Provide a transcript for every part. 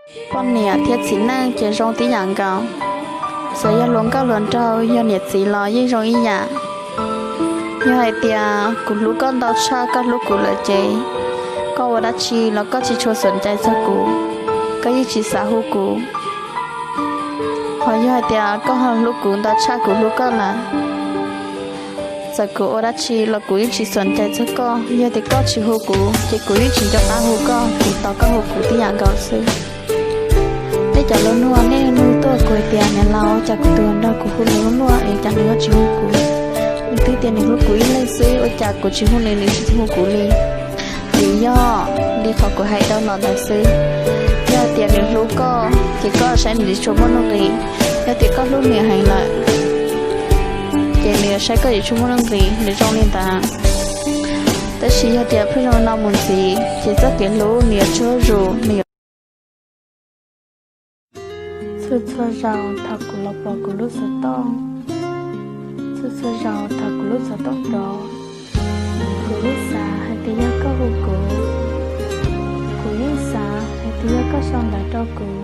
Poj niam thiab txiv neej ces zoo tib yam nkaus. Txawm yog hluas nkauj hluas nraug, yog niam txiv los yeej zoo ib yam. Yog hais tias kuv hlub koj ntau tshaj koj hlub kuv lawm ces koj ua dab tsi los koj tsis tshua xom cai txog kuv, koj yeej tsis xav hu kuv. Ho yog hais tias koj ho hlub kuv ntau tshaj kuv hlub koj lawm, txawm kuv ua dab tsi los kuv yeej tsis xom cai txog koj. Yog tias koj tsis hu kuv ces kuv yeej tsis nco qab hu koj, kuv tos koj hu kuv tib yam nkaus xwb. Tej cov lus nug nej nug tuaj kuv hais tias niam laus, ua cas kuv tus hluas nraug kuv hu nws luaj luaj es cas nws ho tsis hu kuv? Nws twb tias nws hlub kuv ib leeg xwb, ua cas kuv tsis hu nws, nws tsis hu kuv li? Vim yog li qhov kuv hais rau los ntawd xwb. Yog tias nws hlub koj ces koj saib nws tsis tshua muaj nuj nqis. Yog tias koj hlub nws heev lawm ces nws saib koj tsis tshua muaj nuj nqis, nws zoo li ntawd. Tab sis yog tias pheej zoo no mus ntxiv ces txoj kev hlub nws yuav tsaug zog, nws yuav Txhua txhua zaus thaum kuv los pom kuv lub xov tooj, txhua txhua zaus thaum kuv lub xov tooj rov, kuv yeej xav hais tias yog koj hu kuv, kuv yeej xav hais tias yog koj sau ntawv rau kuv.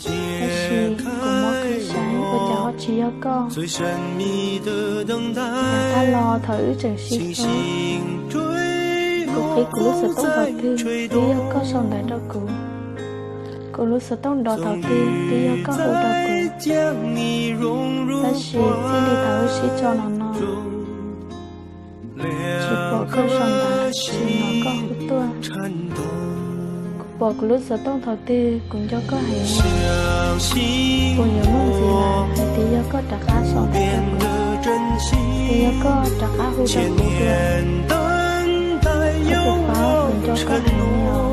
Tab sis kuv muab qhib saib ua cas ho tsis yog koj. Yav tag los thaum wb tseem sib txhua, kuv qhib kuv lub xov tooj thaum twg twb yog koj sau ntawv rau kuv, kuv lub xov tooj nrov thaum twg twb yog koj hu rau kuv. Tab sis txij li thaum wb sib tso los no, tsis pom koj sau ntawv tsis hnov koj hu tuaj. Kuv pom kuv lub xov tooj thaum twg kuv nco koj heev. Puas yuav muaj ntxiv lawm hais tias yog koj rov qab sau ntawv rau kuv, hais tias yog koj rov qab hu rau kuv dua, kuv pab kuv nco koj heev li os.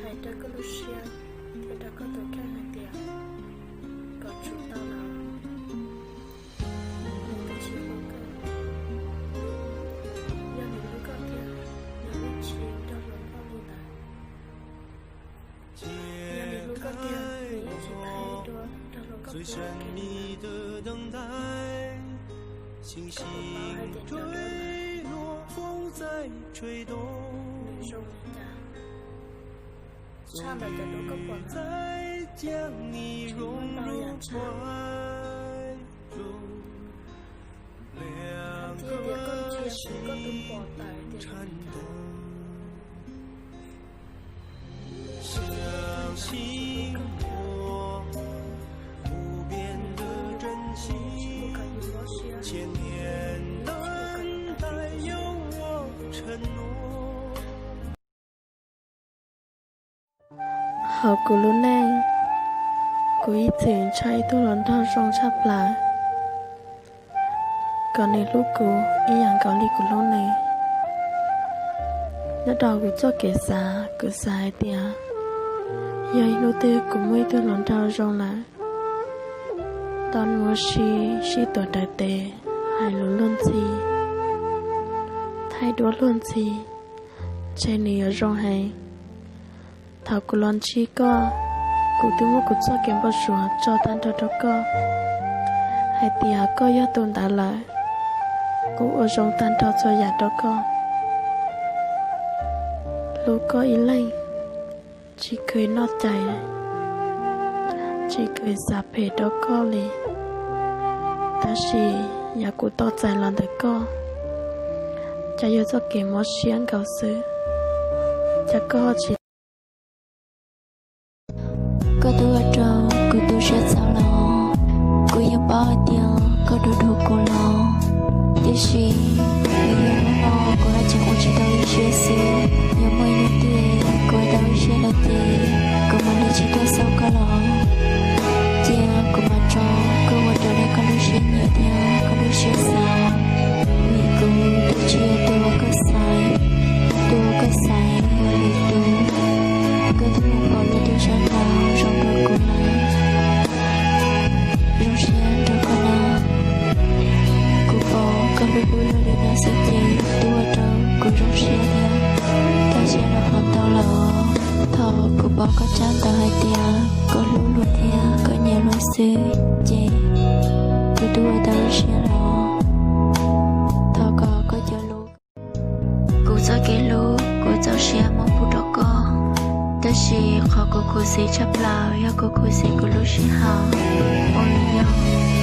Hais rau koj lub siab thiab rau koj tus kheej hais tias kom tsum tau lawm, nws twb tsis hlub koj. Yog nws hlub koj tiag, nws yeej tsis nrog luag noj li ntawd. Yog nws hlub koj tiag, nws yeej tsis thaij dua nrog luag koj puav kev li ntawd. Koj puas paub hais tias cov dua ntawd nws zoo li cas tshaj ntawm cov dua koj pom ntawd? Tseem muaj ntau yam tshaj. Thiab tias koj ntsia koj twb pom tawm tias Hauv kuv lub neej, kuv ib txwm ntshaw ib tug hluas nraug zoo tshaj plaws, kom nws hlub kuv ib yam nkaus li kuv hlub nws. Nyob rau kuv txoj kev xav, kuv xav hais tias yog ib hnub twg kuv muaj ib tug hluas nraug zoo lawm, tau mus ua si sib tuav rawv tes, hais lus luag ntxhi, thaij duab luag ntxhi, ntshe nws yuav zoo heev. Thaum kuv los ntsib koj, kuv twb muab kuv txoj kev npau suav tso tag nrho rau koj, hais tias koj yog tus ntawd lawm, kuv ua zoo tag nrho txhua yam rau koj. Hlub koj ib leeg, tsis kheev noj cai, tsis kheev xav phem rau koj li. Tab sis yam kuv tau txais los ntawm koj, cas yog txoj kev mob siab nkaus xwb. Cas koj ho tsis Koj twb ua rau kuv tu siab txaus los, kuv yeej paub hais tias koj dhuav dhuav kuv los, tiam sis vim yog hnub no kuv haj tseem ua tsis tau ib siab xwb. Yog muaj ib hnub twg kuv ua tau ib siab lawm ces kuv mam li tsis tuaj xauj koj los. Cia kuv mam tso koj ua raws li koj lub siab nyiam thiab koj lub siab xav, vim kuv twb tsis yog tus uas koj xaiv, tus uas koj xaiv yog lwm tus. Koj twb mus pom lwm tus sab nraud zoo dua kuv lawm. Zoo siab nrog koj na. Kuv pom koj hlub kuv luaj li no xwb ces twb ua rau kuv zoo siab thiab kaj siab los qhov ntau lawm. Thaum kuv pom koj tsab ntawv hais tias koj hlub luag thiab koj nyiam luag xwb ces kuv twb ua tau ib siab los. Thov kom koj cov lus, kuv txoj kev hlub Tab sis qhov kuv khuv xim tshaj plaws yog kuv khuv xim kuv lub sij hawm uas yog